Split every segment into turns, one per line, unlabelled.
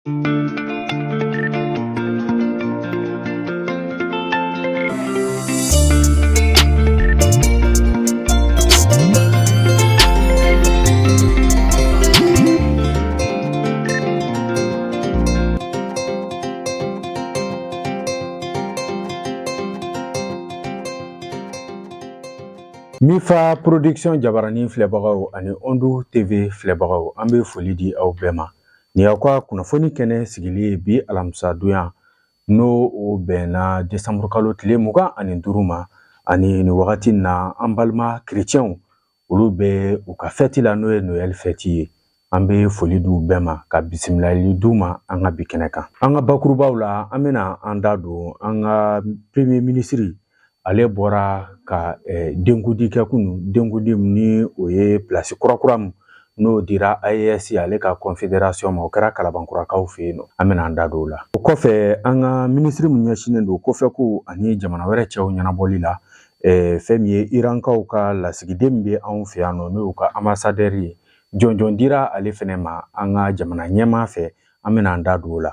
Mifa Production jabaranin filɛbagaw ani Ondu TV filɛbagaw, an bɛ foli di aw bɛɛ ma. Nin y'aw ka kunnafoni kɛnɛ sigili ye bi alamisadonya, n'o o bɛnna desanburu kalo tile 25 ma. Ani nin wagati na, an balima kerecɛnw, olu bɛ u ka fɛti la, n'o ye Noël fɛti ye. An bɛ foli d'u bɛɛ ma ka bisimilali d'u ma an ka bi kɛnɛ kan. An ka bakurubaw la, an bɛna an da don an ka premier ministre, ale bɔra ka denkundi kɛ kunun. Denkundi ni o ye pilasi kurakura min n'o dira AES, ale ka confédération ma, o kɛra Kalabankurakaw fɛ yen nɔ. An bɛna an da don o la. O kɔfɛ, an ka minisiri min ɲɛsinnen don kɔfɛkow ani jamana wɛrɛ cɛw ɲɛnabɔli la, fɛn min ye Irankaw ka lasigiden min bɛ anw fɛ yan nɔ, n'o y'u ka ambassadeur ye, jɔnjɔn dira ale fɛnɛ ma an ka jamana ɲɛmaa fɛ. An bɛna an da don o la,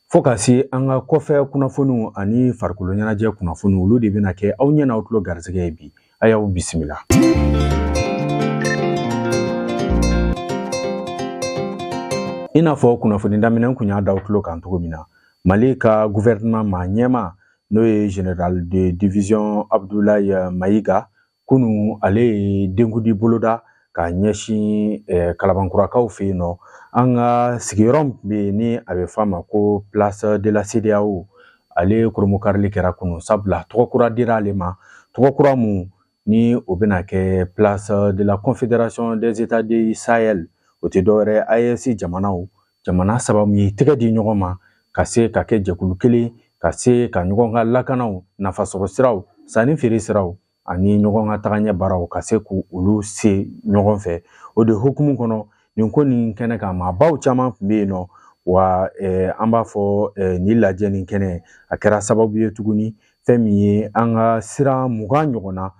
fo ka se an ka kɔfɛ kunnafoniw ani farikolo ɲɛnajɛ kunnafoniw. Olu de bɛna kɛ aw ɲɛ n'aw tulo garisɛgɛ ye bi. A y'aw bisimila. I n'a fɔ kunnafoni daminɛ kun y'a da aw tulo kan cogo min na, Mali ka gouvernement maa ɲɛmaa, n'o ye général de division Abdoulaye Mayiga, kunu ale ye denkundi boloda k'a ɲɛsin Kalabankurakaw fɛ yen nɔ. An ka sigiyɔrɔ min bɛ yen ni a bɛ f'a ma ko place de la CEDEAO, ale koromokarili kɛra kunu, sabula tɔgɔ kura dira ale ma. Tɔgɔ kura mun ni o bɛna kɛ place de la Confédération des États du Sahel. O tɛ dɔwɛrɛ, AES jamanaw, jamana saba min ye tɛgɛ di ɲɔgɔn ma ka se ka kɛ jɛkulu kelen, ka se ka ɲɔgɔn ka lakanaw, nafasɔrɔ siraw, sanni feere siraw ani ɲɔgɔn ka tagaɲɛ baaraw, ka se k'olu se ɲɔgɔn fɛ. O de hukumu kɔnɔ, nin ko nin kɛnɛ kan, maabaw caman tun bɛ yen nɔ. Wa an b'a fɔ nin lajɛ nin kɛnɛ, a kɛra sababu ye tuguni, fɛn min ye an ka sira 20 ɲɔgɔn na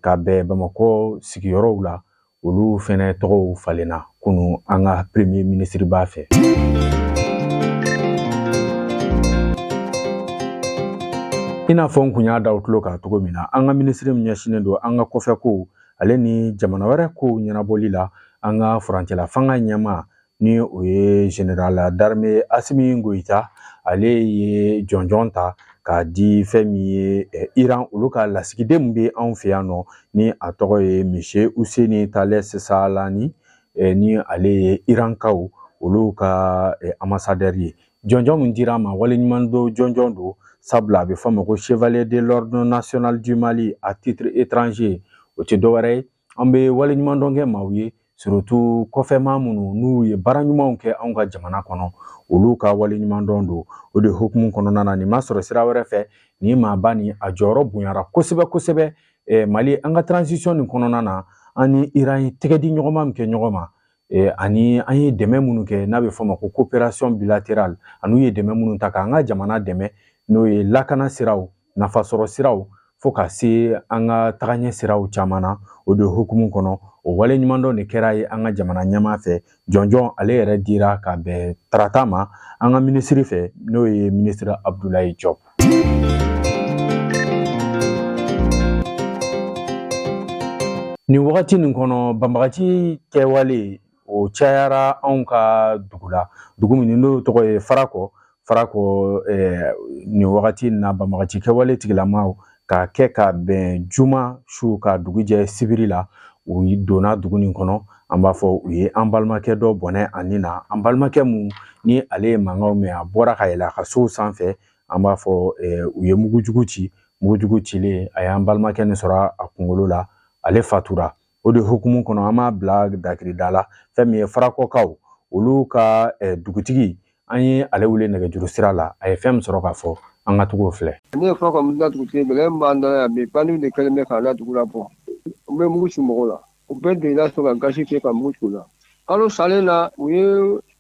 ka bɛn Bamakɔ sigiyɔrɔw la, olu fɛnɛ tɔgɔw falenna kunu an ka premier ministre ba fɛ. I n'a fɔ n kun y'a da aw tulo kan cogo min na, an ka minisiri min ɲɛsinnen don an ka kɔfɛ kow ale ni jamana wɛrɛ kow ɲɛnabɔli la, an ka furancɛla fanga ɲɛmaa, ni o ye général d'armée Asimi Goyita, ale ye jɔnjɔn ta k'a di fɛn min ye Iran, olu ka lasigiden min bɛ anw fɛ yan nɔ, ni a tɔgɔ ye monsieur Husseini Tales Salani, ni ale ye Irankaw olu ka ambassadeur ye. Jɔnjɔn min dira a ma, waleɲumandɔn jɔnjɔn don, sabula a bɛ fɔ a ma ko chevalier de l'ordre national du Mali à titre étranger. O tɛ dɔwɛrɛ ye, an bɛ waleɲumandɔn kɛ maaw ye, surtout kɔfɛmaa minnu n'u ye baara ɲumanw kɛ anw ka jamana kɔnɔ, olu ka waleɲumandɔn don. O de hukumu kɔnɔna na, nin ma sɔrɔ sira wɛrɛ fɛ. Nin maaba nin, a jɔyɔrɔ bonyara kosɛbɛ kosɛbɛ Mali, an ka transition nin kɔnɔna na. An ni Iran ye tɛgɛ di ɲɔgɔnma min kɛ ɲɔgɔn ma, ani an ye dɛmɛ minnu kɛ, n'a bɛ fɔ o ma ko coopération bilatérale, ani u ye dɛmɛ minnu ta k'an ka jamana dɛmɛ, n'o ye lakana siraw, nafasɔrɔ siraw, fo ka se an ka tagaɲɛ siraw caman na. O de hukumu kɔnɔ, o wale ɲumandɔn de kɛra ye an ka jamana ɲɛmaa fɛ. Jɔnjɔn ale yɛrɛ dira ka bɛn tarata ma an ka minisiri fɛ, n'o ye minisiri Abdoulaye Diop. Nin wagati nin kɔnɔ, banbagaci kɛwale o cayara anw ka dugu la, dugu min n'o tɔgɔ ye Farakɔ. Farakɔ, nin wagati in na, banbagaci kɛwale tigilamaw k'a kɛ ka bɛn juma su ka dugu jɛ sibiri la, u donna dugu nin kɔnɔ. An b'a fɔ u ye an balimakɛ dɔ bɔnɛ a ni na. An balimakɛ mun ni ale ye mankanw mɛn, a bɔra ka yɛlɛ a ka sow sanfɛ. An b'a fɔ u ye mugujugu ci. Mugujugu cilen, a y'an balimakɛ nin sɔrɔ a kunkolo la, ale fatura. O de hukumu kɔnɔ, an b'a bila dakirida la, fɛn min ye Farakɔkaw olu ka dugutigi, an ye ale wele nɛgɛjuru sira la. A ye fɛn min sɔrɔ k'a fɔ, an ka tugu o filɛ.
Ne ye Farakɔ dugutigi. Gɛlɛya min b'an da yan bi, bandiw de kɛlen bɛ k'an ka dugu labɔ. U bɛ mugu ci mɔgɔw la, u bɛɛ delila sɔrɔ ka gasi kɛ ka mugu ci u la. Kalo salen na, u ye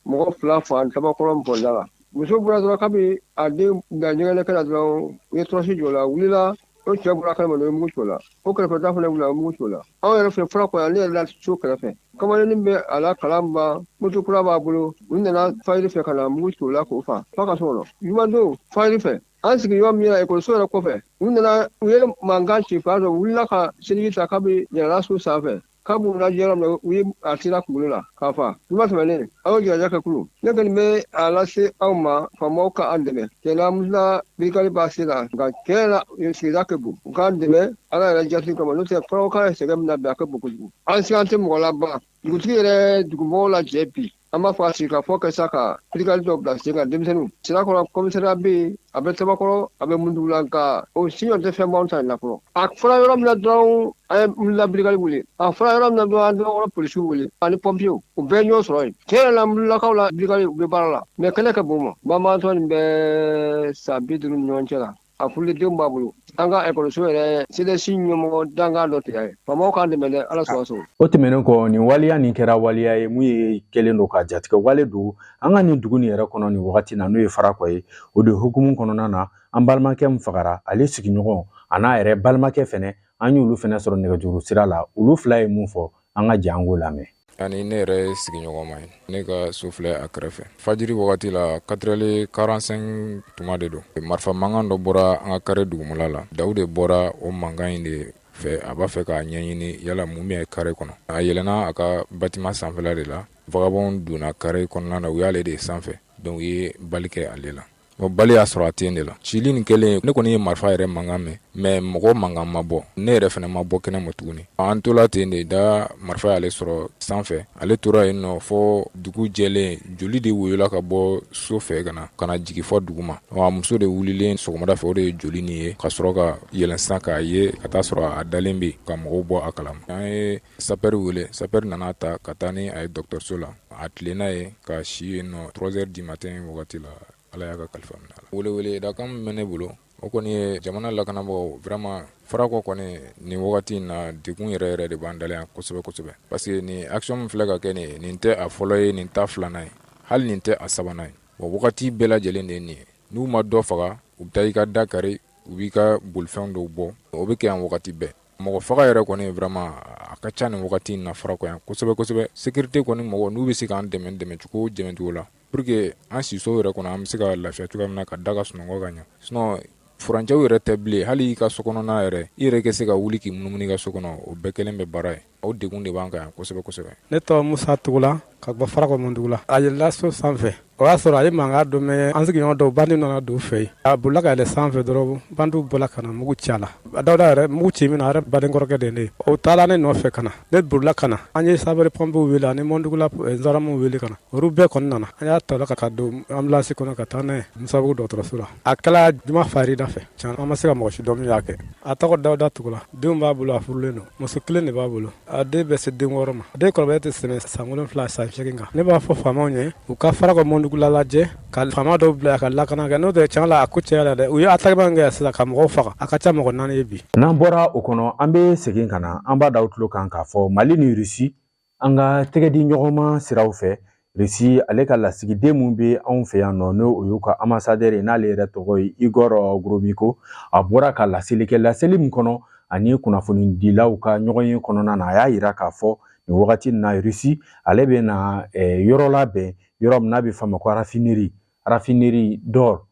mɔgɔ 2 fa Tabakɔrɔ bɔnda la. Muso bɔra dɔrɔn kabi a den da ɲɛgɛnɛ kɛ la dɔrɔn, u ye tɔrɔsi jɔ la, wulila. O cɛ bɔra kɛnɛma o ye mugu ci o la. O kɛrɛfɛ fana wulila, o mugu ci o la. Anw yɛrɛ fɛ Farakɔ yan, ne yɛrɛ la so kɛrɛfɛ, kamalennin bɛ a la kalan ban, moto kura b'a bolo, u nana fajiri fɛ ka na mugu ci o la k'o fa f'a ka so kɔnɔ. Jumadon fajiri fɛ, an sigi yɔrɔ min na, ekɔliso yɛrɛ kɔfɛ, u nana, u ye mankan ci fa dɔ wulila ka seliji ta k'a bɛ yɛlɛla so sanfɛ k'a b'u lajɛ yɔrɔ min na, u ye a tira kunkolo la k'a fa. Juma tɛmɛnen, aw ye janaja kɛ kulu. Ne kɔni bɛ a lase aw ma, faamaw ka an dɛmɛ. Tiɲɛna, Mundugula brigade b'a se la, nka tiɲɛ la, sigida ka bon, u k'an dɛmɛ Ala yɛrɛ jati kama, n'o tɛ Farakɔkaw ye sɛgɛn min na bi, a ka bon kojugu. An sigan tɛ mɔgɔ la ban. Dugutigi yɛrɛ dugumɔgɔw lajɛ bi, an b'a fɔ a sigi ka fɔ kɛ sa ka brigade dɔ bila sen kan denmisɛnninw. Sirakɔrɔ commissariat bɛ yen, a bɛ Tabakɔrɔ, a bɛ Mundugula, nka o si ɲɔgɔn tɛ fɛn b'anw ta in na fɔlɔ. A fɔra yɔrɔ min na dɔrɔn, an ye Mundugula brigade wele. A fɔra yɔrɔ min na dɔrɔn, an Tabakɔrɔ polisiw wele ani pɔnpiyew, u bɛɛ ɲɔgɔn sɔrɔ yen. Tiɲɛ yɛrɛ la, Mundugulakaw la brigade, u bɛ baara la, mais kɛlɛ ka bon ma. Banbaatɔ nin bɛ san 50 ni ɲɔgɔn cɛ la, a furulen, b'a bolo. An ka ekɔliso yɛrɛ CDS ɲɛmɔgɔ dankan dɔ tigɛ ye. Faamaw k'an dɛmɛ dɛ, Ala sɔn sɔrɔ.
O tɛmɛnen kɔ, nin waleya nin kɛra waleya ye mun ye kɛlen don ka jatigɛ wale don an ka nin dugu nin yɛrɛ kɔnɔ nin wagati na, n'o ye Farakɔ ye. O de hukumu kɔnɔna na, an balimakɛ min fagara, ale sigiɲɔgɔn a n'a yɛrɛ balimakɛ fɛnɛ, an y'olu fɛnɛ sɔrɔ nɛgɛjuru sira la. Olu fila ye mun fɔ, an ka jɛ an k'o lamɛn.
Ani ne yɛrɛ ye sigiɲɔgɔnma ye, ne ka so filɛ a kɛrɛfɛ. Fajiri wagati la, 4h45 tuma de don, marifa mankan dɔ bɔra an ka kare dugumala la. Dawu de bɔra o mankan in de fɛ, a b'a fɛ k'a ɲɛɲini yala mun bɛ kare kɔnɔ. A yɛlɛnna a ka bâtiment sanfɛla de la, vagabond donna kare kɔnɔna na, u y'ale de sanfɛ, donc u ye balle kɛ ale la. O balle y'a sɔrɔ a ten de la. Cili nin kɛlen, ne kɔni ye marifa yɛrɛ mankan mɛn, mais mɔgɔ mankan ma bɔ, ne yɛrɛ fana ma bɔ kɛnɛ ma tuguni. An tola ten de da, marifa y'ale sɔrɔ sanfɛ, ale tora yen nɔ fɔ dugu jɛlen. Joli de woyola ka bɔ so fɛ ka na jigin fɔ dugu ma. A muso de wulilen sɔgɔmada fɛ, o de ye joli nin ye ka sɔrɔ ka yɛlɛn sisan k'a ye ka taa sɔrɔ a dalen bɛ ka mɔgɔw bɔ a kalama. An ye sapɛri wele, sapɛri nana ta ka taa ni a ye dɔgɔtɔrɔso la. A tilenna yen ka si yen nɔ 3 heures du matin wagati la, Ala y'a ka kalifa minɛ a la. Weleweledakan min bɛ ne bolo, o kɔni ye jamana lakanabagaw, vraiment Farakɔ kɔni nin wagati in na, degun yɛrɛ yɛrɛ de b'an dala yan kosɛbɛ kosɛbɛ, parce que nin action min filɛ ka kɛ nin ye, nin tɛ a fɔlɔ ye, nin t'a filanan ye, hali nin tɛ a sabanan ye. Wa wagati bɛɛ lajɛlen de ye nin ye. N'u ma dɔ faga, u bɛ taa i ka da kari, u b'i ka bolifɛn dɔw bɔ. O bɛ kɛ yan wagati bɛɛ. Mɔgɔ faga yɛrɛ kɔni, vraiment a ka ca nin wagati in na Farakɔ yan kosɛbɛ kosɛbɛ. Sécurité kɔni mɔgɔ, n'u bɛ se k'an dɛmɛ dɛmɛcogo o dɛmɛcogo la, pour que an siso yɛrɛ kɔnɔ, an bɛ se ka lafiya cogoya min na ka da ka sunɔgɔ ka ɲɛ. Sinon furancɛw yɛrɛ tɛ bilen, hali i ka so kɔnɔna yɛrɛ, i yɛrɛ kɛ se ka wuli k'i munumunu i ka so kɔnɔ, o bɛɛ kɛlen bɛ baara ye. O degun de b'an kan yan kosɛbɛ kosɛbɛ.
Ne tɔgɔ Musa Tugula ka bɔ Farakɔ Mundugula. A yɛlɛla so sanfɛ, o y'a sɔrɔ a ye mankan dɔ mɛn. An sigiɲɔgɔn dɔw, bandi nana don fɛ yen, a bolila ka yɛlɛ sanfɛ dɔrɔn, bandiw bɔla ka na mugu ci a la. A Dawuda yɛrɛ, mugu ci min na, a yɛrɛ baden kɔrɔkɛ de ye ne ye. O taala ne nɔfɛ ka na, ne bolila ka na. An ye sapeur pompiers wele ani Mundugula gendarmew wele ka na, olu bɛɛ kɔni nana. An y'a ta ka don ambulance kɔnɔ ka taa n'a ye Musabugu dɔgɔtɔrɔso la. A kɛla juma farida fɛ. An ma se ka mɔgɔ si dɔn min y'a kɛ. A tɔgɔ Dawuda Tugula, denw b'a bolo, a furulen don, muso kelen de b'a bolo, a den bɛ se den 6 ma, den kɔrɔbaya tɛ tɛmɛ san 7, san 8 kan. Ne b'a fɔ faamaw ye, u ka Farakɔ Mundugula lajɛ ka faama dɔw bila ka lakana kɛ, n'o tɛ tiɲɛ la, a ko caya dɛ. U ye attaque kɛ sisan ka mɔgɔw faga, a ka ca mɔgɔ 4 ye bi.
N'an bɔra o kɔnɔ, an bɛ segin ka na, an b'a da aw tulo kan k'a fɔ Mali ni Rusi, an ka tɛgɛ di ɲɔgɔnma siraw fɛ, Rusi ale ka lasigiden mun bɛ anw fɛ yan nɔ, n'o o y'u ka ambassadeur ye, n'ale yɛrɛ tɔgɔ ye Igor Gromyko, a bɔra ka laseli kɛ. Laseli min kɔnɔ ani kunnafonidilaw ka ɲɔgɔn ye kɔnɔna na, a y'a yira k'a fɔ nin wagati in na, Rusi ale bɛ na yɔrɔ labɛn, yɔrɔ min n'a bɛ f'a ma ko raffinerie d'or,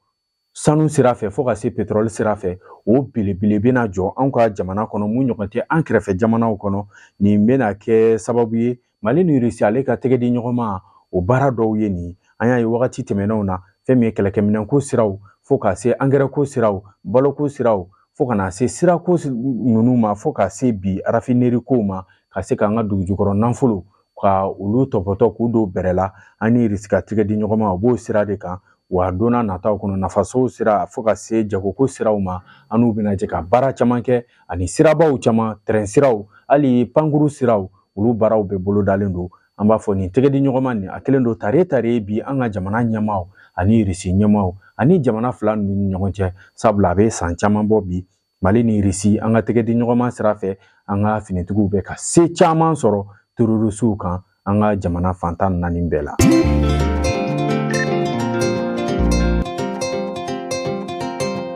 sanu sira fɛ fo ka se pétrole sira fɛ, o belebele bɛna jɔ anw ka jamana kɔnɔ, mun ɲɔgɔn tɛ an kɛrɛfɛ jamanaw kɔnɔ. Nin bɛna kɛ sababu ye Mali ni Rusi ale ka tɛgɛ di ɲɔgɔn ma o baara dɔw ye nin. An y'a ye wagati tɛmɛnenw na, fɛn min ye kɛlɛkɛminɛnko siraw fo ka se angɛrɛko siraw, baloko siraw, fo ka na se sirako ninnu ma, fo ka se bi raffinerie kow ma, ka se k'an ka dugujukɔrɔ nafolo ka olu tɔpɔtɔ k'u don bɛrɛ la. An ni Rusi ka tɛgɛ di ɲɔgɔn ma, o b'o sira de kan. Wa don n'a nataw kɔnɔ, nafaso sira fo ka se jagoko siraw ma, an n'u bɛna jɛ ka baara caman kɛ, ani sirabaw caman, tɛrɛn siraw, hali pankuru siraw, olu baaraw bɛɛ bolodalen don. An b'a fɔ nin tɛgɛ di ɲɔgɔn ma nin, a kɛlen don tare tare bi an ka jamana ɲɛmaaw ani Rusi ɲɛmaaw ani jamana fila ninnu ni ɲɔgɔn cɛ, sabula a bɛ san caman bɔ bi, Mali ni Rusi, an ka tɛgɛ di ɲɔgɔn ma sira fɛ, an ka finitigiw bɛ ka se caman sɔrɔ terorisiw kan an ka jamana fan 14 bɛɛ la.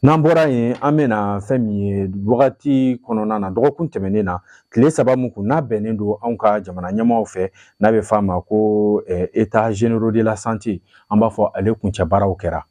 N'an bɔra yen, an bɛna fɛn min ye wagati kɔnɔna na, dɔgɔkun tɛmɛnen na, tile 3 min kun n'a bɛnnen don anw ka jamana ɲɛmaaw fɛ, n'a bɛ f'a ma ko états généraux de la santé, an b'a fɔ ale kuncɛ baaraw kɛra.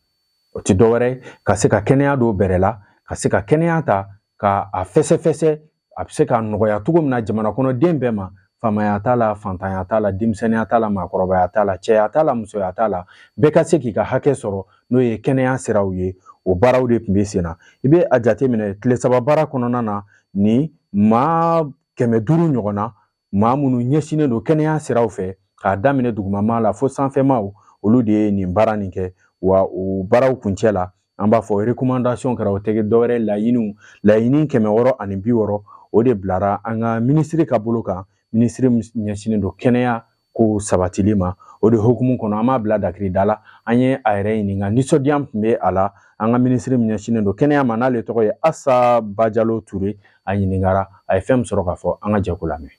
O tɛ dɔwɛrɛ ka se ka kɛnɛya don bɛrɛ la, ka se ka kɛnɛya ta ka a fɛsɛfɛsɛ, a bɛ se ka nɔgɔya cogo min na jamana kɔnɔden bɛɛ ma, faamaya t'a la, fantanya t'a la, denmisɛnninya t'a la, maakɔrɔbaya t'a la, cɛya t'a la, musoya t'a la, bɛɛ ka se k'i ka hakɛ sɔrɔ, n'o ye kɛnɛya siraw ye. O baaraw de tun bɛ sen na. I bɛ a jateminɛ, tile 3 baara kɔnɔna na, ni maa 500 ɲɔgɔn na, maa minnu ɲɛsinnen don kɛnɛya siraw fɛ, k'a daminɛ dugumama la fo sanfɛmaw, olu de ye nin baara nin kɛ. Wa o baaraw kuncɛ la, an b'a fɔ recommandation kɛra. O tɛ dɔwɛrɛ, laɲiniw, laɲini 660, o de bilara an ka minisiri ka bolo kan, minisiri ɲɛsinnen don kɛnɛya ko sabatili ma. O de hukumu kɔnɔ, an b'a bila dakirida la, an ye a yɛrɛ ɲininka nisɔndiya tun bɛ a la. An ka minisiri min ɲɛsinnen don kɛnɛya ma, n'ale tɔgɔ ye Asa Bajalo Ture, a ɲininkara, a ye fɛn min sɔrɔ k'a fɔ, an ka jɛ k'o lamɛn.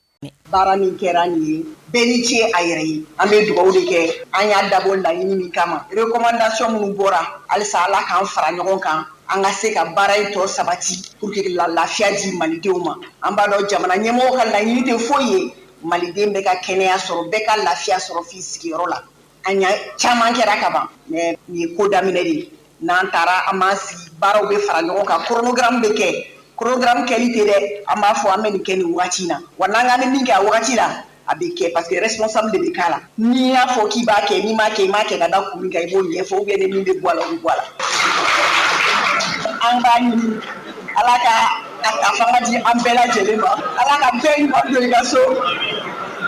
Baara min kɛra nin ye, bɛɛ ni ce a yɛrɛ ye. An bɛ dugawu de kɛ. An y'a dabɔ laɲini min kama, recommandation minnu bɔra, halisa Ala k'an fara ɲɔgɔn kan, an ka se ka baara in tɔ sabati pour que la lafiya di malidenw ma. An b'a dɔn jamana ɲɛmɔgɔw ka laɲini tɛ foyi ye, maliden bɛɛ ka kɛnɛya sɔrɔ, bɛɛ ka lafiya sɔrɔ f'i sigiyɔrɔ la. An y'a caman kɛra ka ban, mais nin ye ko daminɛ de ye. N'an taara, an b'an sigi, baaraw bɛ fara ɲɔgɔn kan, chronogramme bɛ kɛ. Chronogramme kɛli tɛ dɛ, an b'a fɔ an bɛ nin kɛ nin wagati in na, wa n'an k'an bɛ min kɛ a wagati la, a bɛ kɛ, parce que responsable de bɛ k'a la. N'i y'a fɔ k'i b'a kɛ, n'i m'a kɛ, i m'a kɛ ka da kun min kan, i b'o ɲɛfɔ, ou bien ni min bɛ bɔ a la, o bɛ bɔ a la. An b'a ɲini Ala ka a fanga di an bɛɛ lajɛlen ma, Ala ka bɛɛ ɲuman don i ka so.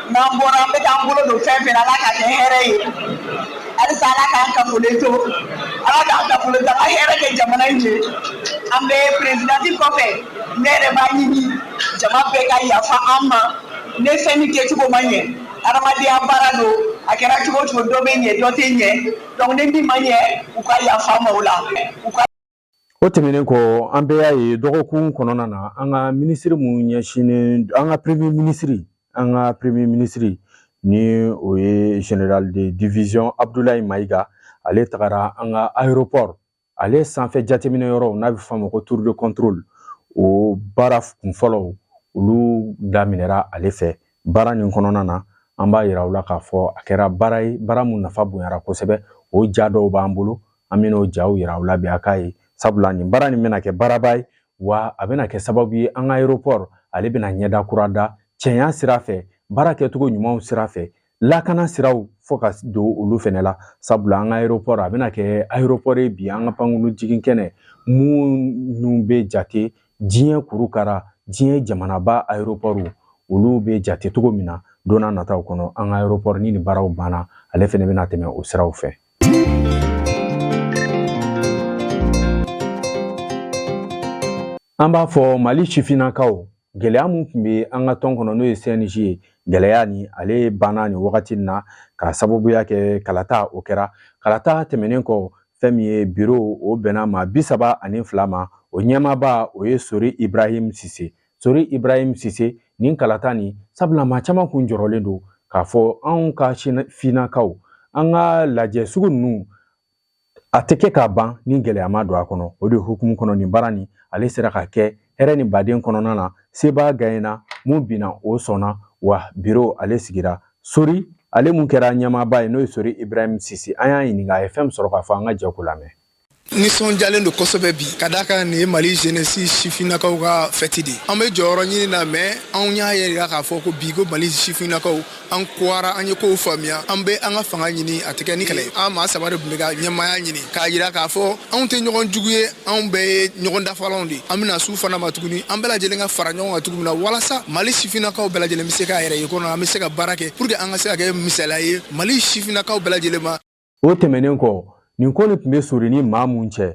N'an bɔra, an bɛ k'an bolo don fɛn fɛn na, Ala k'a kɛ hɛrɛ ye. Halisa Ala k'an kafolen to, Ala k'an kafolen to, an ka hɛrɛ kɛ jamana in ye. An bɛ présidente kɔfɛ, ne yɛrɛ b'a ɲini jama bɛɛ ka yafa an ma ne fɛn min kɛcogo ma ɲɛ. Adamadenya baara don, a kɛra cogo o cogo, dɔ bɛ ɲɛ, dɔ tɛ ɲɛ. Donc ni min ma ɲɛ, u ka yafa ma o la. U ka
O tɛmɛnen kɔ, an bɛɛ y'a ye dɔgɔkun kɔnɔna na, an ka minisiri mun ɲɛsinnen, an ka premier ministre, an ka premier ministre ni o ye général de division Abdoulaye Maïga, ale tagara an ka aéroport ale sanfɛ jateminɛ yɔrɔ, n'a bɛ f'a ma ko tour de contrôle, o baara kunfɔlɔw, olu daminɛra ale fɛ. Baara nin kɔnɔna na, an b'a yira u la k'a fɔ a kɛra baara ye, baara mun nafa bonyara kosɛbɛ. O ja dɔw b'an bolo, an bɛn'o jaw yira u la bi a k'a ye, sabula nin baara nin bɛna kɛ baaraba ye, wa a bɛna kɛ sababu ye an ka aéroport ale bɛna ɲɛda kura da cɛnya sira fɛ, baara kɛcogo ɲumanw sira fɛ, lakana siraw fo ka don olu fɛnɛ la, sabula an ka aéroport a bɛna kɛ aéroport ye bi, an ka pankuru jigin kɛnɛ minnu bɛ jate diɲɛ kurukara, diɲɛ jamanaba aéroport olu bɛ jate cogo min na don n'a nataw kɔnɔ. An ka aéroport ni nin baaraw banna, ale fɛnɛ bɛna tɛmɛ o siraw fɛ. An b'a fɔ Mali sifinnakaw, gɛlɛya mun tun bɛ an ka tɔn kɔnɔ, n'o ye CNJ ye, gɛlɛya ni ale banna nin wagati in na, ka sababuya kɛ kalata o kɛra. Kalata tɛmɛnen kɔ, fɛn min ye biro, o bɛnna maa 32 ma. O ɲɛmaaba, o ye Sori Ibrahim Sise. Sori Ibrahim Sise, nin kalata nin, sabula maa caman kun jɔrɔlen don k'a fɔ anw ka sifinnakaw, an ka lajɛ sugu ninnu a tɛ kɛ k'a ban ni gɛlɛya ma don a kɔnɔ. O de hukumu kɔnɔ, nin baara nin ale sera ka kɛ hɛrɛ ni baden kɔnɔna na. Seba ganyena, mun binna o sɔnna, wa biro ale sigira. Sori ale mun kɛra ɲɛmaaba ye, n'o ye Sori Ibrahim Sise, an y'a ɲininka a ye fɛn min sɔrɔ k'a fɔ, an ka jɛ k'o lamɛn.
Nisɔndiyalen don kosɛbɛ bi, ka d'a kan nin ye Mali jeunesse sifinnakaw ka fête de ye. An bɛ jɔyɔrɔ ɲini na, mais anw y'a yira k'a fɔ ko bi ko Mali sifinnakaw, an kɔra, an ye kow faamuya, an bɛ an ka fanga ɲini, a tɛ kɛ ni kɛlɛ ye. An maa 3 de tun bɛ ka ɲɛmaaya ɲini, k'a yira k'a fɔ anw tɛ ɲɔgɔn jugu ye, anw bɛɛ ye ɲɔgɔn dafalanw de ye. An bɛna su fana ma tuguni, an bɛɛ lajɛlen ka fara ɲɔgɔn kan cogo min na walasa Mali sifinnakaw bɛɛ lajɛlen bɛ se k'a yɛrɛ ye kɔnɔ, an bɛ se ka baara kɛ pour que an ka se ka kɛ misaliya ye Mali sifinnakaw bɛɛ lajɛlen ma.
O tɛmɛnen kɔ, nin ko nin tun bɛ Sori ni maa mun cɛ,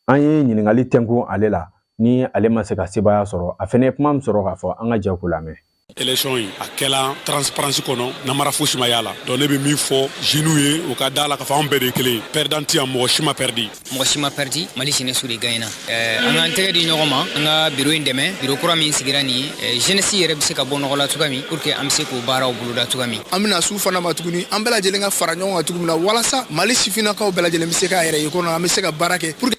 an ye ɲininkali tɛnkun ale la, ni ale ma se ka sebaaya sɔrɔ, a fɛnɛ ye kuma min sɔrɔ k'a fɔ, an ka jɛ k'o lamɛn.
Élection in a kɛla transparence kɔnɔ, namara fosi ma y'a la. Donc ne bɛ min fɔ jeunes ye, u ka da la k'a fɔ anw bɛɛ de ye kelen ye. Perdant yan, mɔgɔ si ma perdi.
Mɔgɔ si ma perdi, Mali jeunesse de gagnena. An k'an tɛgɛ di ɲɔgɔn ma, an ka bureau in dɛmɛ, bureau kura min sigira nin ye, jeunesse yɛrɛ bɛ se ka bɔ nɔgɔ la cogoya min, pour que an bɛ se k'o baaraw boloda cogoya min.
An bɛna su fana ma tuguni, an bɛɛ lajɛlen ka fara ɲɔgɔn kan cogo min na walasa Mali sifinnakaw bɛɛ lajɛlen bɛ se k'a yɛrɛ ye kɔnɔ, an bɛ se ka baara kɛ pour que.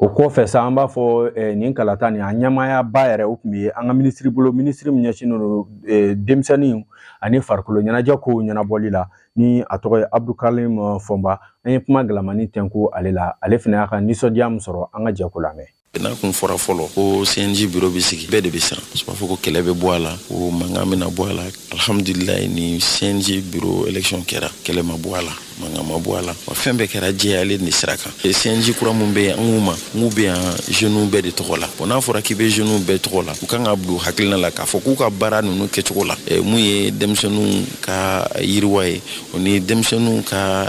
O kɔfɛ sa, an b'a fɔ nin kalata nin, a ɲɛmaayaba yɛrɛ, o tun bɛ an ka minisiri bolo, minisiri min ɲɛsinnen don denmisɛnninw ani farikolo ɲɛnajɛ kow ɲɛnabɔli la, ni a tɔgɔ ye Abdulkarim Fɔnba. An ye kuma galamani tɛnku ale la, ale fana y'a ka nisɔndiya min sɔrɔ, an ka jɛ k'o lamɛn.
N'a kun fɔra fɔlɔ ko CNJ bureau bɛ sigi, bɛɛ de bɛ siran. B'a fɔ ko kɛlɛ bɛ bɔ a la, ko mankan bɛna bɔ a la. Alhamdulilayi, ni CNJ bureau élection kɛra, kɛlɛ ma bɔ a la, mankan ma bɔ a la, wa fɛn bɛɛ kɛra jɛyalen de sira kan. CNJ kura mun bɛ yen, an k'u ma n k'u bɛ yan jeunes bɛɛ de tɔgɔ la. Bon, n'a fɔra k'i bɛ jeunes bɛɛ tɔgɔ la, u kan ka bila u hakilina la k'a fɔ k'u ka baara ninnu kɛcogo la, mun ye denmisɛnninw ka yiriwa ye, o ni denmisɛnninw ka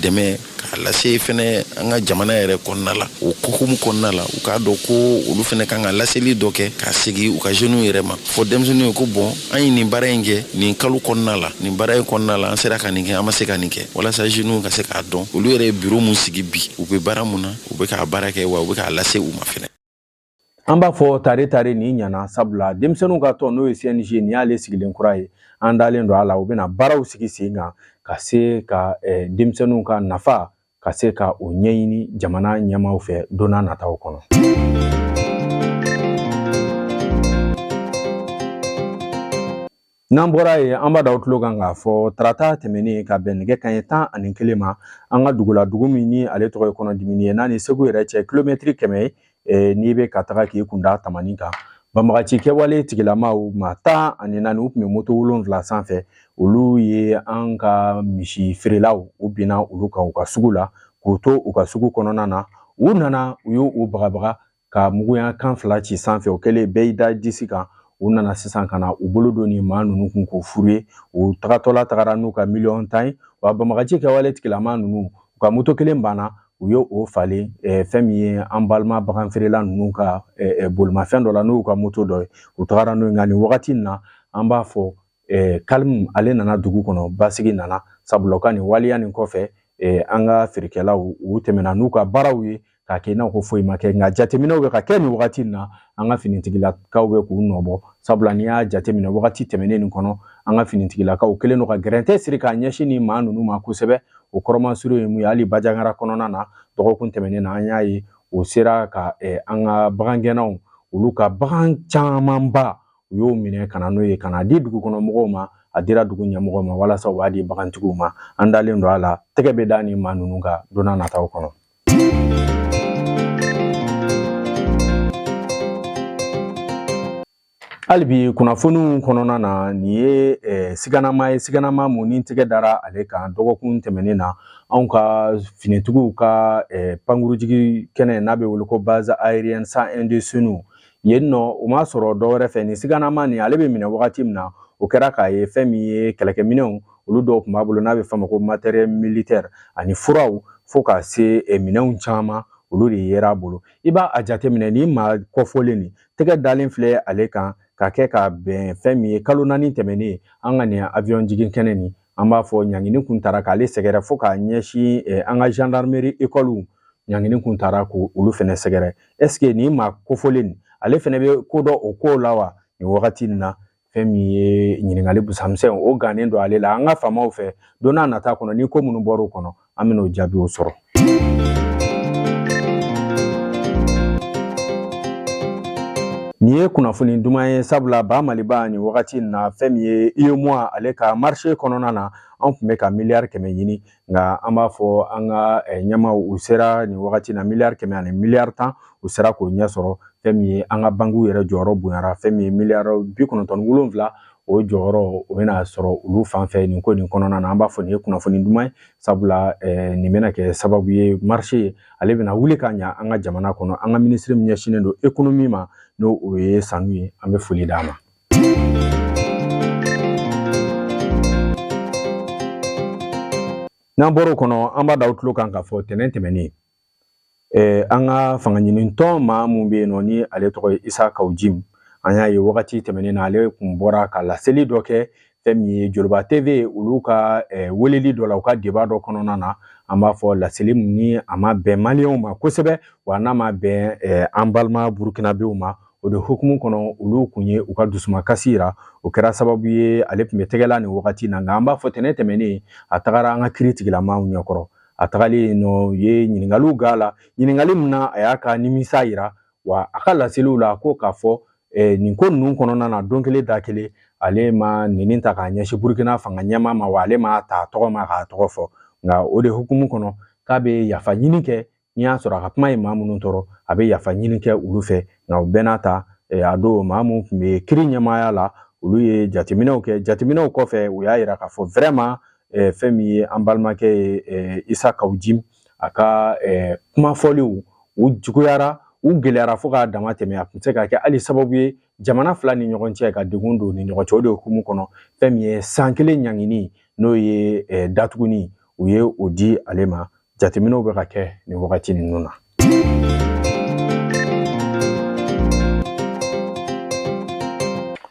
dɛmɛ k'a lase fɛnɛ an ka jamana yɛrɛ kɔnɔna la. O hukumu kɔnɔna la, u k'a dɔn ko olu fɛnɛ kan ka laseli dɔ kɛ ka segin u ka jeunes yɛrɛ ma, fɔ denmisɛnninw ye ko bon, an ye nin baara in kɛ nin kalo kɔnɔna la, nin baara in kɔnɔna la, an sera ka nin kɛ, an ma se ka nin kɛ, walasa jeunes ka se k'a dɔn olu yɛrɛ ye bureau mun sigi bi, u bɛ baara mun na, u bɛ k'a baara kɛ, wa u bɛ k'a lase u ma fɛnɛ.
An b'a fɔ tare tare nin ɲana, sabula denmisɛnninw ka tɔn, n'o ye CNJ, nin y'ale sigilen kura ye. An dalen don a la, u bɛna baaraw sigi sen kan ka se ka denmisɛnninw ka nafa ka se ka o ɲɛɲini jamana ɲɛmaaw fɛ don n'a nataw kɔnɔ. N'an bɔra yen, an b'a da aw tulo kan k'a fɔ tarata tɛmɛnen, ka bɛn nɛgɛ kanɲɛ 11 ma, an ka dugu la, dugu min ni ale tɔgɔ ye Kɔnɔdimini ye, n'a ni Segu yɛrɛ cɛ kilomɛtiri 100 ye, n'i bɛ ka taga k'i kun da Tamani kan, banbagaci kɛwale tigilamaw maa 14, u tun bɛ moto 7 sanfɛ, olu ye an ka misi feerelaw, u binna olu kan u ka sugu la, k'u to u ka sugu kɔnɔna na. U nana, u y'u bagabaga ka muguya kan 2 ci sanfɛ. O kɛlen, bɛɛ y'i da disi kan. U nana sisan ka na u bolo don nin maa ninnu kun k'u furu ye. U tagatɔla tagara n'u ka miliyɔn 10 ye. Wa banbagaci kɛwale tigilama ninnu, u ka moto kelen banna, u ye o falen fɛn min ye an balima baganfeerela ninnu ka bolimafɛn dɔ la, n'o y'u ka moto dɔ ye, u tagara n'o ye. Nka nin wagati in na, an b'a fɔ calme ale nana dugu kɔnɔ, basigi nana, sabula u ka nin waleya nin kɔfɛ, an ka feerekɛlaw, u tɛmɛna n'u ka baaraw ye k'a kɛ i n'a fɔ foyi ma kɛ. Nka jateminɛw bɛ ka kɛ nin wagati in na, an ka finitigilakaw bɛ k'u nɔbɔ, sabula n'i y'a jateminɛ wagati tɛmɛnen nin kɔnɔ, an ka finitigilakaw kɛlen don ka gɛrɛntɛ siri k'a ɲɛsin nin maa ninnu ma kosɛbɛ. O kɔrɔmasuru ye mun ye? Hali Bajangara kɔnɔna na, dɔgɔkun tɛmɛnen na, an y'a ye o sera ka an ka bagangɛnnaw, olu ka bagan camanba, u y'o minɛ ka na n'o ye ka na di dugu kɔnɔ mɔgɔw ma. A dira dugu ɲɛmɔgɔw ma walasa u b'a di bagantigiw ma. An dalen don a la, tɛgɛ bɛ da nin maa ninnu kan don n'a nataw kɔnɔ. Hali bi kunnafoniw kɔnɔna na, nin ye siganama ye, siganama mun ni tɛgɛ dara ale kan dɔgɔkun tɛmɛnen na, anw ka finitigiw ka pankurujigi kɛnɛ n'a bɛ wele ko base aérienne 101 de Senu yen nɔ. O ma sɔrɔ dɔwɛrɛ fɛ, nin siganama nin, ale bɛ minɛ wagati min na, o kɛra k'a ye fɛn min ye kɛlɛkɛminɛnw, olu dɔw tun b'a bolo, n'a bɛ f'a ma ko matériel militaire, ani furaw, fo ka se minɛnw caman, olu de yera a bolo. I b'a a jateminɛ, nin maa kɔfɔlen nin, tɛgɛ dalen filɛ ale kan ka kɛ ka bɛn fɛn min ye kalo 4 tɛmɛnen, an ka nin avion jigin kɛnɛ nin, an b'a fɔ ɲangini kun tara k'ale sɛgɛrɛ fo k'a ɲɛsin an ka gendarmerie école, ɲangini kun tara k'olu fɛnɛ sɛgɛrɛ. Est ce que nin maa kofɔlen nin, ale fɛnɛ bɛ ko dɔn o ko la wa? Nin wagati nin na, fɛn min ye ɲininkali busamisɛn, o gannen don ale la an ka faamaw fɛ. Don n'a nata kɔnɔ, ni ko minnu bɔr'o kɔnɔ, an bɛn'o jaabiw sɔrɔ. Nin ye kunnafoni duman ye, sabula ba Maliba, nin wagati in na, fɛn min ye UEMOA ale ka marché kɔnɔna na, an tun bɛ ka miliyari 100 ɲini, nka an b'a fɔ an ka ɲɛmaaw, u sera nin wagati na miliyari 100 ani miliyari 10, u sera k'o ɲɛ sɔrɔ. Fɛn min ye an ka bankiw yɛrɛ jɔyɔrɔ bonyara, fɛn min ye miliyari 97, o jɔyɔrɔ o bɛna sɔrɔ olu fan fɛ nin ko nin kɔnɔna na. An b'a fɔ nin ye kunnafoni duman ye, sabula nin bɛna kɛ sababu ye marché ale bɛna wuli ka ɲa an ka jamana kɔnɔ. An ka minisiri min ɲɛsinnen don économie ma, n'o o ye Sanu ye, an bɛ foli d'a ma. N'an bɔr'o kɔnɔ, an b'a da aw tulo kan k'a fɔ tɛnɛn tɛmɛnen, an ka fanga ɲinitɔn maa mun bɛ yen nɔ, ni ale tɔgɔ ye Isa Kawu Jim, an y'a ye wagati tɛmɛnen na, ale kun bɔra ka laseli dɔ kɛ fɛn min ye Joliba TV, olu ka weleli dɔ la, u ka débat dɔ kɔnɔna na. An b'a fɔ laseli min ni a ma bɛn maliyɛnw ma kosɛbɛ, wa n'a ma bɛn an balima burukinabew ma. O de hukumu kɔnɔ, olu kun ye u ka dusumakasi yira. O kɛra sababu ye ale tun bɛ tɛgɛla nin wagati na. Nka an b'a fɔ tɛnɛn tɛmɛnen, a tagara an ka kiiri tigilamaw ɲɛkɔrɔ. A tagalen yen nɔ, u ye ɲininkaliw k'a la, ɲininkali min na a y'a ka nimisa yira, wa a ka laseliw la ko k'a fɔ nin ko ninnu kɔnɔna na, don kelen da kelen, ale ma neni ta k'a ɲɛsin Burukina fanga ɲɛmaa ma, wa ale ma ta tɔgɔ ma k'a tɔgɔ fɔ. Nka o de hukumu kɔnɔ, k'a bɛ yafa ɲini kɛ. N'i y'a sɔrɔ a ka kuma ye maa minnu tɔɔrɔ, a bɛ yafa ɲini kɛ olu fɛ. Nka o bɛɛ n'a ta, a don maa minnu tun bɛ kiri ɲɛmaaya la, olu ye jateminɛw kɛ. Jateminɛw kɔfɛ, u y'a yira k'a fɔ vraiment fɛn min ye an balimakɛ ye Isa Kawu Jim, a ka kuma fɔliw u juguyara, u gɛlɛyara fo k'a dama tɛmɛ. A tun tɛ se ka kɛ hali sababu ye jamana fila ni ɲɔgɔn cɛ ka degun don ni ɲɔgɔn cɛ. O de hukumu kɔnɔ, fɛn min ye san 1 ɲangini, n'o ye datuguni, u ye o di ale ma. Jateminɛw bɛ ka kɛ nin wagati ninnu na.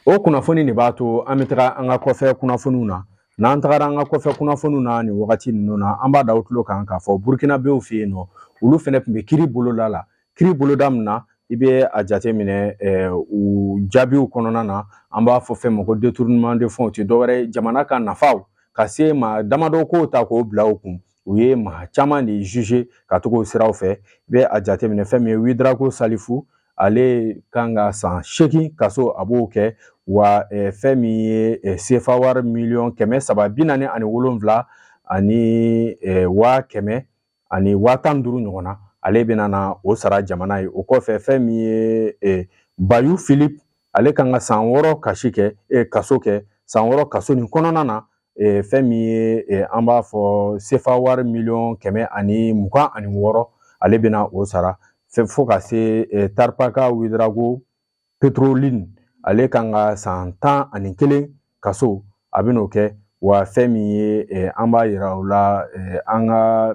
O kunnafoni de b'a to an bɛ taga an ka kɔfɛ kunnafoniw na. N'an tagara an ka kɔfɛ kunnafoniw na nin wagati ninnu na, an b'a da aw tulo kan k'a fɔ Burukinabew fɛ yen nɔ, olu fɛnɛ tun bɛ kiri boloda la. Kiri boloda min na, i bɛ a jateminɛ u jaabiw kɔnɔna na, an b'a fɔ fɛn ma ko détournement de fonds. O tɛ dɔwɛrɛ ye jamana ka nafaw ka se maa damadɔ k'o ta k'o bila u kun. U ye maa caman de juger ka taga o siraw fɛ. I bɛ a jateminɛ, fɛn min ye Ouédraogo Salifu, ale kan ka san 8 kaso, a b'o kɛ. Wa fɛn min ye sefa wari miliyɔn 347 ani 100 000 ani 15 000 ɲɔgɔn na, ale bɛna na o sara jamana ye. O kɔfɛ, fɛn min ye Bayu Philippe, ale kan ka san 6 kasi kɛ, kaso kɛ. San 6 kaso nin kɔnɔna na, fɛn min ye an b'a fɔ sefa wari miliyɔn 126, ale bɛna o sara. Fo ka se Tarpaka Ouédraogo Petroline, ale kan ka san 11 kaso, a bɛn'o kɛ. Wa fɛn min ye an b'a yira o la, an ka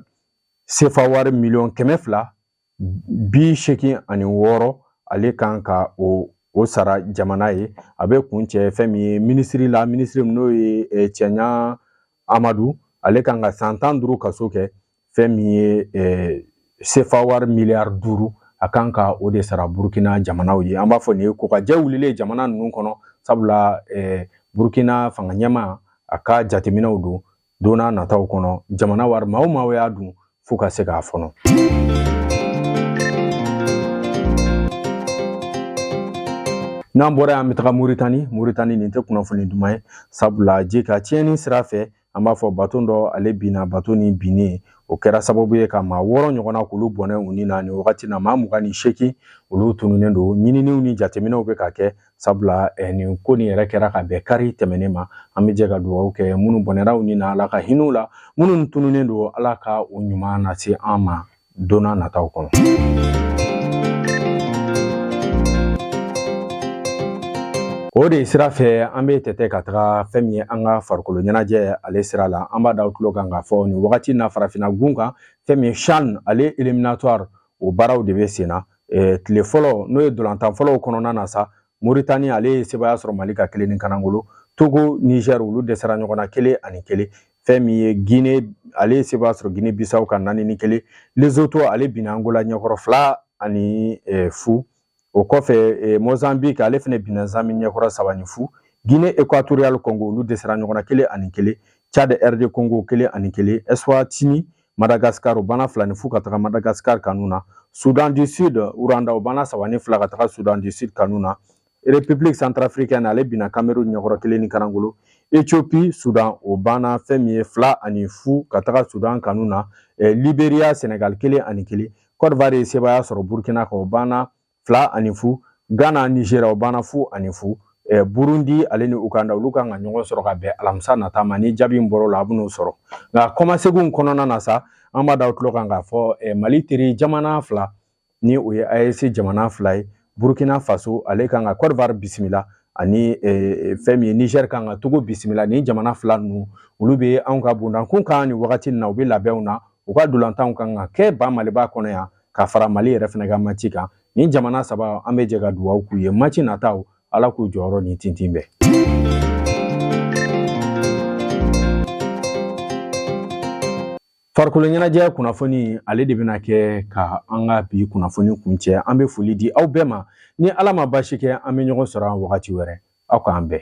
sefa wari miliyɔn 286, ale kan ka o sara jamana ye. A bɛ kuncɛ fɛn min ye minisiri la, minisiri n'o ye Cɛɲa Amadu, ale kan ka san 15 kaso kɛ. Fɛn min ye sefa wari miliyari 5, a kan ka o de sara Burukina jamanaw ye. An b'a fɔ nin ye kokajɛ wulilen jamana ninnu kɔnɔ, sabula Burukina fanga ɲɛmaa, a ka jateminɛw don don n'a nataw kɔnɔ, jamana wari, maa o maa y'a dun, fo ka se k'a fɔnɔ. N'an bɔra yan, an bɛ taga Muritani. Muritani, nin tɛ kunnafoni duman ye, sabula ji ka tiɲɛni sira fɛ, an b'a fɔ bato dɔ ale binna. Bato ni binnen, o kɛra sababu ye ka maa 6 ɲɔgɔnna k'olu bɔnɛ u ni na. Nin wagati na, maa 28 olu tununnen don. Ɲininiw ni jateminɛw bɛ ka kɛ, sabula nin ko nin yɛrɛ kɛra ka bɛn kari tɛmɛnen ma. An bɛ jɛ ka dugawu kɛ minnu bɔnɛra u ni na, Ala ka hinɛ u la. Minnu tununnen don, Ala ka u ɲuman lase an ma don n'a nataw kɔnɔ. O de sira fɛ, an bɛ tɛtɛ ka taga fɛn min ye an ka farikolo ɲɛnajɛ ale sira la. An b'a da aw tulo kan k'a fɔ nin wagati na, farafinna gun kan, fɛn min ye CHAN ale éliminatoire, o baaraw de bɛ sen na. Tile fɔlɔ, n'o ye dolantan fɔlɔw kɔnɔna na sa, Moritani ale ye sebaaya sɔrɔ Mali ka 1 ni kanangolo. Togo, Niger, olu dɛsɛra ɲɔgɔn na 1-1. Fɛn min ye Guinée, ale ye sebaaya sɔrɔ Guinée Bissau kan 4-1. Lesotho ale binna Angola ɲɛkɔrɔ 2-0. O kɔfɛ, Mozambique ale fana binna Zambie ɲɛkɔrɔ 3-0. Guinée Équatoriale, Congo, olu dɛsɛra ɲɔgɔn na 1-1. Tchad, RD Congo, 1-1. Eswatini, Madagascar, o banna 2-0 ka taga Madagascar kanu na. Soudan du Sud, Rwanda, o banna 3-2 ka taga Soudan du Sud kanu na. République centrafricaine ale binna Cameroun ɲɛkɔrɔ 1 ni karangolo. Éthiopie, Soudan, o banna fɛn min ye 2-0 ka taga Soudan kanu na. Libéria, Sénégal, 1-1. Côte d'Ivoire ye sebaaya sɔrɔ Burkina kan, o banna 2-0. Ghana, Nigeria, o banna 0-0. Burundi ale ni Uganda, olu kan ka ɲɔgɔn sɔrɔ ka bɛn alamisa nata ma. Ni jaabi in bɔr'o la, a bɛn'o sɔrɔ. Nka kɔmaseginw kɔnɔna na sa, an b'a da aw tulo kan k'a fɔ Mali teri jamana fila, ni o ye AES jamana fila ye, Burkina Faso ale kan ka Côte d'Ivoire bisimila, ani fɛn min ye Niger kan ka Togo bisimila. Nin jamana fila ninnu, olu bɛ anw ka bondankun kan nin wagati in na. U bɛ labɛnw na, u ka dolantanw kan ka kɛ ba Maliba kɔnɔ yan, ka fara Mali yɛrɛ fana ka match kan. Nin jamana saba, an bɛ jɛ ka dugawu k'u ye, match nataw, Ala k'u jɔyɔrɔ ni tintin bɛɛ. Farikolo ɲɛnajɛ kunnafoni, ale de bɛna kɛ ka an ka bi kunnafoni kuncɛ. An bɛ foli di aw bɛɛ ma. Ni Ala ma baasi kɛ, an bɛ ɲɔgɔn sɔrɔ an wagati wɛrɛ. Aw k'an bɛn.